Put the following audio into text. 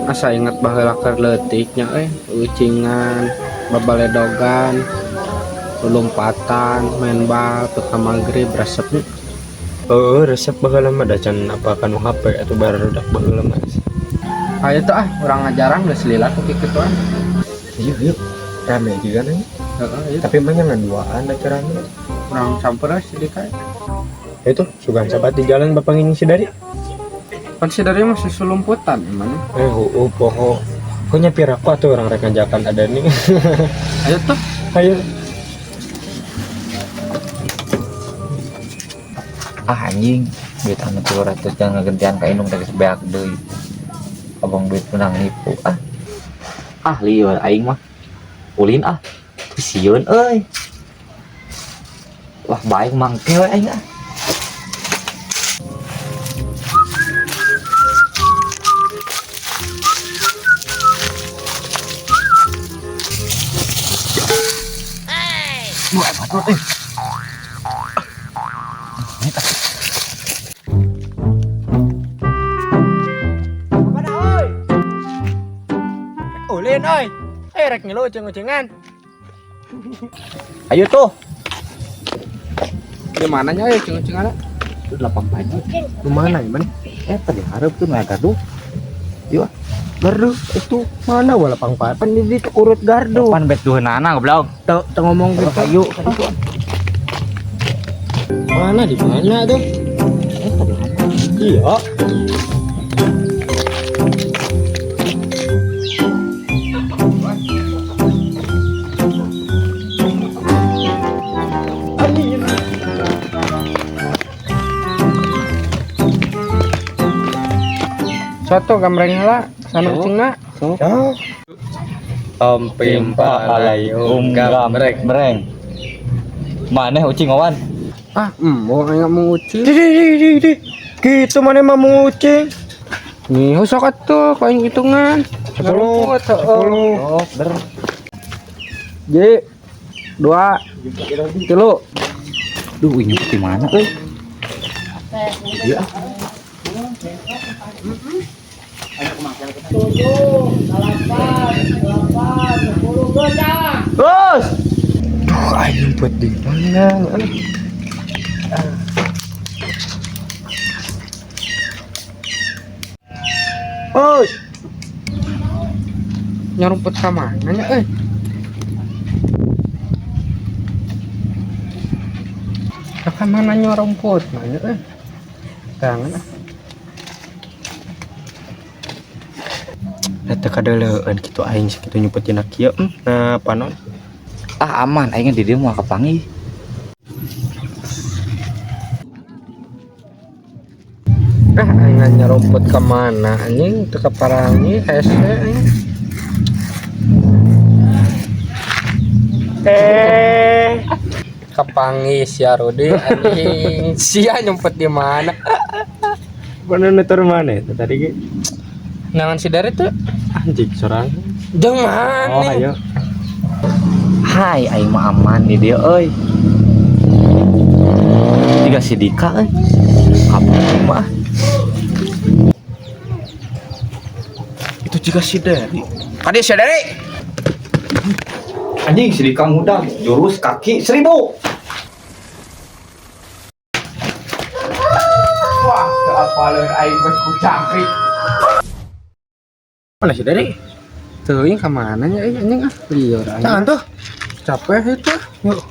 Asa inget baheula keur leutik nya euy, ucingan, babaledogan, lompatan, main bal teu ka magrib resep nya. Heeh, resep baheula mah da can apa kanu HP atuh barudak baheula mah. Ayo tuh ah, urang ngajarang geus lila tuh kikituan. Iya, yuk. Rame juga nih. Heeh, ieu Tapi mah ngan duaan acaranya. Urang samper we si Dika. Itu sugan sahabat di jalan bapak ngin si Dari. Pan si Dari masih sulumputan emang. Eh, heueuh poho. Pokoknya piraku atuh orang rek ngajakan ada nih. Ayo tuh. Ayo. Ah anjing, duit anu 300 jangan ngegentian ka indung teh geus beak deui. Abang duit menang nipu ah. Ah lieur aing mah. Ulin ah. Sieun euy. Wah baik mangke we aing ah. Duh, hebat banget, eh. Ulin oi. Eh rek ngilu ucing-ucingan. Ayo tuh. Di mana nya euy ucing-ucingan? Itu lapang pagi. Di mana ya, Man? Eh tadi hareup tuh naik gardu. Yuk. Gardu itu mana wala pangpa? Pan di ditu urut gardu. Pan bet duheunana goblok. Teu teu ngomong gitu. Ayo. Mana di mana tuh? Iya. Soto gambreng heula sana ucingna. Ya. Om pimpa alai om gambreng. Breng. Maneh ucing awan. Ah, mau aing mau ucing. Di di di di. Gitu mana mah mau ucing. Nih, sok atuh ku aing hitungan. 10, Ngerumput, heeh. 10. Oh, ber. J 2 3. Duh, ini di mana euy? Iya. Terus. Duh, aing buat di mana? Oh, Nyarumput ka mana nya euy? Ka mana nyarumput nanya euy? Tangan ah. Eta kadeleueun kitu aing sakitu nyumput dina kieu. Nah, panon. Ah aman, aing di dieu moal kapanggih. Ah, aing nyarumput ka mana anjing teu kaparangi hese aing. Eh, kapangi sia Rudi anjing. Sia nyumput di mana? Mana nutur mana itu tadi ge? Nangan si Dari tuh. Anjing sorang. Jeung mana? Oh, ayo. Hai, aing mah aman di dieu euy. Tiga si Dika euy. Kabur mah. Itu juga si Dari. Kadi si Dari. Anjing si Dika muda, jurus kaki 1000. Wah, teu apaleun aing geus ku cangkrik. Mana si Dari? Teuing ka mana nya euy anjing ah. Lieur aing. Tangan tuh. Capek itu. Yuk.